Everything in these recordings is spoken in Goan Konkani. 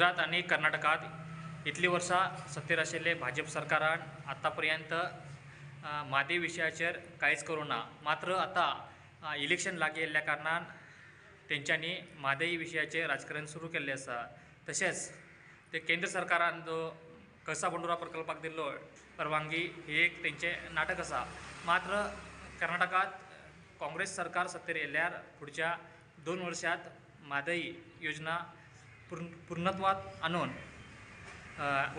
गुजरात आनी कर्नाटकांत इतलीं वर्सां सत्तेर आशिल्ले भाजप सरकारान आतां पर्यंत म्हादय विशयाचेर कांयच करूंक ना. मात्र आतां इलेक्शन लागीं येयल्ल्या कारणान तेंच्यांनी म्हादय विशयाचेर राजकारण सुरू केल्लें आसा. तशेंच ते केंद्र सरकारान जो कळसा भांडुरा प्रकल्पाक दिल्लो परवानगी ही एक तेंचें नाटक आसा. मात्र कर्नाटकांत काँग्रेस सरकार सत्तेर येयल्यार फुडच्या 2 वर्सांत म्हादय योजना पूर्णत्वात आणून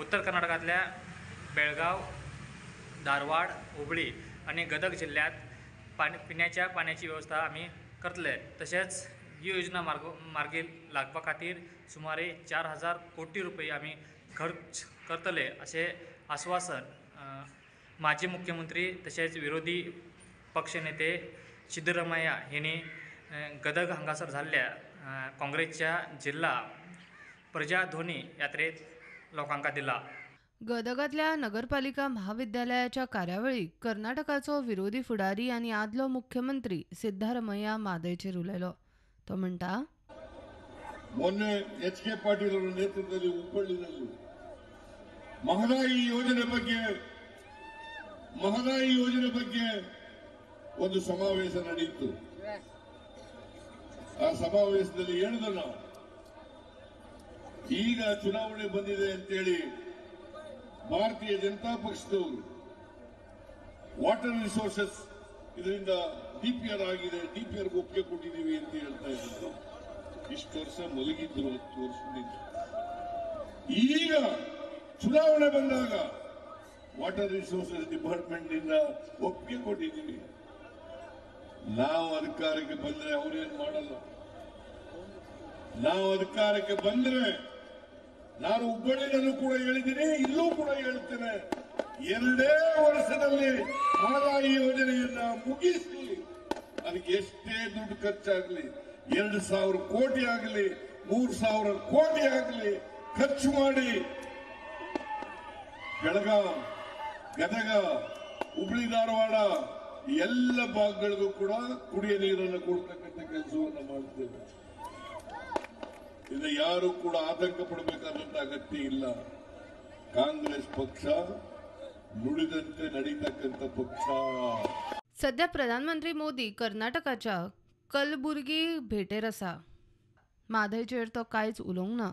उत्तर कर्नाटकांतल्या बेळगांव, धारवाड, हुबळी आनी गदग जिल्ल्यांत पिण्याच्या पाण्याची वेवस्था आमी करतले. तशेंच ही योजना मार्गी लागपा खातीर सुमारे 4000 कोटी रुपया आमी खर्च करतले अशें आस्वासन माजी मुख्यमंत्री तशेंच विरोधी पक्ष नेते सिद्धरामय्या हांणी गदग हांगासर जाल्ल्या काँग्रेसच्या जिल्हा प्रजाध्वनी यात्रेत लोकांक दिला. गदगांतल्या नगरपालिका महाविद्यालयाच्या कार्यावळीक कर्नाटकाचो विरोधी फुडारी आनी आदलो मुख्यमंत्री सिद्धारमय्या म्हादयचेर उलयलो. तो म्हणटा, ಮೊನ್ನೆ ಎಚ್ ಕೆ ಪಾಟೀಲ್ ಅವರ ನೇತೃತ್ವದಲ್ಲಿ ಹುಬ್ಬಳ್ಳಿನಲ್ಲಿ ಮಹದಾಯಿ ಯೋಜನೆ ಬಗ್ಗೆ ಒಂದು ಸಮಾವೇಶ ನಡೆಯಿತು. ಆ ಸಮಾವೇಶದಲ್ಲಿ ಹೇಳಿದ್ರು, ನಾವು ಈಗ ಚುನಾವಣೆ ಬಂದಿದೆ ಅಂತೇಳಿ ಭಾರತೀಯ ಜನತಾ ಪಕ್ಷದವರು ವಾಟರ್ ರಿಸೋರ್ಸಸ್ ಇದರಿಂದ ಡಿಪಿಆರ್ ಆಗಿದೆ, ಡಿಪಿಆರ್ ಒಪ್ಪಿಗೆ ಕೊಟ್ಟಿದ್ದೀವಿ ಅಂತ ಹೇಳ್ತಾ ಇದ್ರು. ಇಷ್ಟು ವರ್ಷ ಮಲಗಿದ್ರು, 10 ವರ್ಷದಿಂದ. ಈಗ ಚುನಾವಣೆ ಬಂದಾಗ ವಾಟರ್ ರಿಸೋರ್ಸಸ್ ಡಿಪಾರ್ಟ್ಮೆಂಟ್ ನಿಂದ ಒಪ್ಪಿಗೆ ಕೊಟ್ಟಿದ್ದೀವಿ. ನಾವು ಅಧಿಕಾರಕ್ಕೆ ಬಂದ್ರೆ ಅವರೇನು ಮಾಡಲ್ಲ. ನಾವು ಅಧಿಕಾರಕ್ಕೆ ಬಂದ್ರೆ, ನಾನು ಹುಬ್ಬಳ್ಳಿನಲ್ಲೂ ಕೂಡ ಹೇಳಿದ್ದೀನಿ, ಇಲ್ಲೂ ಕೂಡ ಹೇಳ್ತೇನೆ, 2 ವರ್ಷದಲ್ಲಿ ಮಹದಾಯಿ ಯೋಜನೆಯನ್ನ ಮುಗಿಸಿ, ಅದಕ್ಕೆ ಎಷ್ಟೇ ದುಡ್ಡು ಖರ್ಚಾಗಲಿ, 2000 ಕೋಟಿ ಆಗಲಿ, 3000 ಕೋಟಿ ಆಗಲಿ ಖರ್ಚು ಮಾಡಿ ಬೆಳಗಾಂ, ಗದಗ, ಹುಬ್ಬಳ್ಳಿ, ಧಾರವಾಡ ಎಲ್ಲ ಭಾಗಗಳಿಗೂ ಕೂಡ ಕುಡಿಯ ನೀರನ್ನು ಕೊಡ್ತಕ್ಕಂಥ ಕೆಲಸವನ್ನು ಮಾಡ್ತೇವೆ. ಇದು ಯಾರು ಕೂಡ ಆತಂಕ ಪಡಬೇಕಾದಂತ ಅಗತ್ಯ ಇಲ್ಲ. ಕಾಂಗ್ರೆಸ್ ಪಕ್ಷ ನುಡಿದಂತೆ ನಡೀತಕ್ಕಂಥ ಪಕ್ಷ. सध्या प्रधानमंत्री मोदी कर्नाटकाच्या कलबुर्गी भेटेर आसा. म्हादयचेर तो कांयच उलोवंक ना.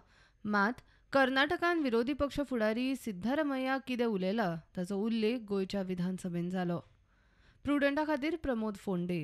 मात कर्नाटकान विरोधी पक्ष फुडारी सिद्धारमय्या कितें उलयला ताचो उल्लेख गोंयच्या विधानसभेन जालो. प्रुडंटा खातीर प्रमोद फोंडे.